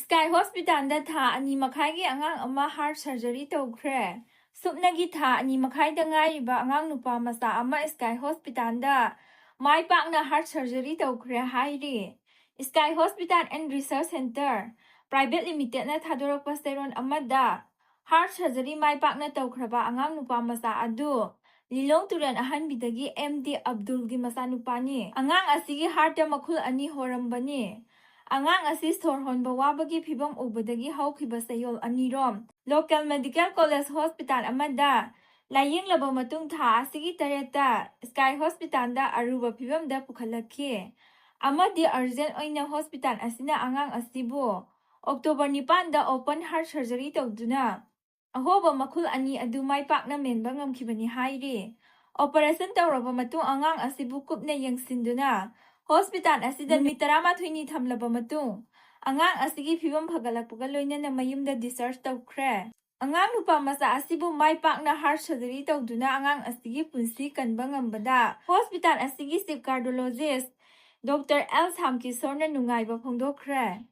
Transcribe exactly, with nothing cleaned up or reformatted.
Sky Hospitalꯗ ꯊꯥ ꯑꯅꯤ ꯃꯈꯥꯏꯒꯤ ꯑꯉꯥꯡ ꯑꯃ heart surgery ꯇꯧꯈ꯭ꯔꯦ꯫ ꯁꯨꯞꯅꯒꯤ ꯊꯥ ꯑꯅꯤ ꯃꯈꯥꯏꯗ ꯉꯥꯏꯔꯤꯕ ꯑꯉꯥꯡ ꯅꯨꯄꯥ ꯃꯆꯥ ꯑꯃ Sky Hospitalꯗ ꯃꯥꯏ ꯄꯥꯛꯅ heart surgery ꯇꯧꯈ꯭ꯔꯦ ꯍꯥꯏꯔꯤ꯫ Sky Hospital and Research Center Private Limitedꯅ ꯊꯥꯗꯣꯔꯛꯄ ꯆꯦꯔꯣꯜ ꯑꯃꯗ heart surgery ꯃꯥꯏ ꯄꯥꯛꯅ ꯇꯧꯈ꯭ꯔꯕ ꯑꯉꯥꯡ ꯅꯨꯄꯥ ꯃꯆꯥ ꯑꯗꯨ ꯂꯤꯂꯣꯡ ꯇꯨꯔꯦꯜ ꯑꯍꯟꯕꯤꯗꯒꯤ ꯑꯦꯝ ꯗꯤ ꯑꯕꯗꯨꯜꯒꯤ ꯃꯆꯥꯅꯨꯄꯥꯅꯤ꯫ ꯑꯉꯥꯡ ꯑꯁꯤꯒꯤ heartꯇ ꯃꯈꯨꯜ ꯑꯅꯤ ꯍꯣꯔꯝꯕꯅꯤ꯫ ꯑꯉꯥꯡ ꯑꯁꯤ ꯁꯣꯔ ꯍꯣꯟꯕ ꯋꯥꯕꯒꯤ ꯐꯤꯚꯝ ꯎꯕꯗꯒꯤ ꯍꯧꯈꯤꯕ ꯆꯌꯣꯜ ꯑꯅꯤꯔꯣꯝ local medical college hospital ꯑꯃꯗ ꯂꯥꯌꯦꯡꯂꯕ ꯃꯇꯨꯡ ꯊꯥ ꯑꯁꯤꯒꯤ ꯇꯔꯦꯠꯇ Sky Hospitalꯗ ꯑꯔꯨꯕ ꯐꯤꯚꯝꯗ ꯄꯨꯈꯠꯂꯛꯈꯤ ꯑꯃꯗꯤ urgent ꯑꯣꯏꯅ hospital ꯑꯁꯤꯅ ꯑꯉꯥꯡ ꯑꯁꯤꯕꯨ October ꯅꯤꯄꯥꯟꯗ open heart surgery ꯇꯧꯗꯨꯅ ꯑꯍꯣꯕ ꯃꯈꯨꯜ ꯑꯅꯤ ꯑꯗꯨ ꯃꯥꯏ ꯄꯥꯛꯅ ꯃꯦꯟꯕ ꯉꯝꯈꯤꯕꯅꯤ ꯍꯥꯏꯔꯤ꯫ Operation ꯇꯧꯔꯕ ꯃꯇꯨꯡ ꯑꯉꯥꯡ ꯑꯁꯤꯕꯨ ꯀꯨꯞꯅ ꯌꯦꯡꯁꯤꯟꯗꯨꯅ hospital ꯑꯁꯤꯗ ꯅꯨꯃꯤꯠ ꯇꯔꯥꯃꯥꯊꯣꯏꯅꯤ ꯊꯝꯂꯕ ꯃꯇꯨꯡ ꯑꯉꯥꯡ ꯑꯁꯤꯒꯤ ꯐꯤꯕꯝ ꯐꯒꯠꯂꯛꯄꯒ ꯂꯣꯏꯅꯅ ꯃꯌꯨꯝꯗ discharge ꯇꯧꯈ꯭ꯔꯦ꯫ ꯑꯉꯥꯡ ꯅꯨꯄꯥ ꯃꯆꯥ ꯑꯁꯤꯕꯨ ꯃꯥꯏ ꯄꯥꯛꯅ heart surgery ꯇꯧꯗꯨꯅ ꯑꯉꯥꯡ ꯑꯁꯤꯒꯤ ꯄꯨꯟꯁꯤ ꯀꯟꯕ ꯉꯝꯕꯗ hospital ꯑꯁꯤꯒꯤ chief cardiologist Doctor ꯑꯦꯜ ꯁꯥꯝꯀꯤꯁꯣꯔꯅ ꯅꯨꯡꯉꯥꯏꯕ ꯐꯣꯡꯗꯣꯛꯈ꯭ꯔꯦ꯫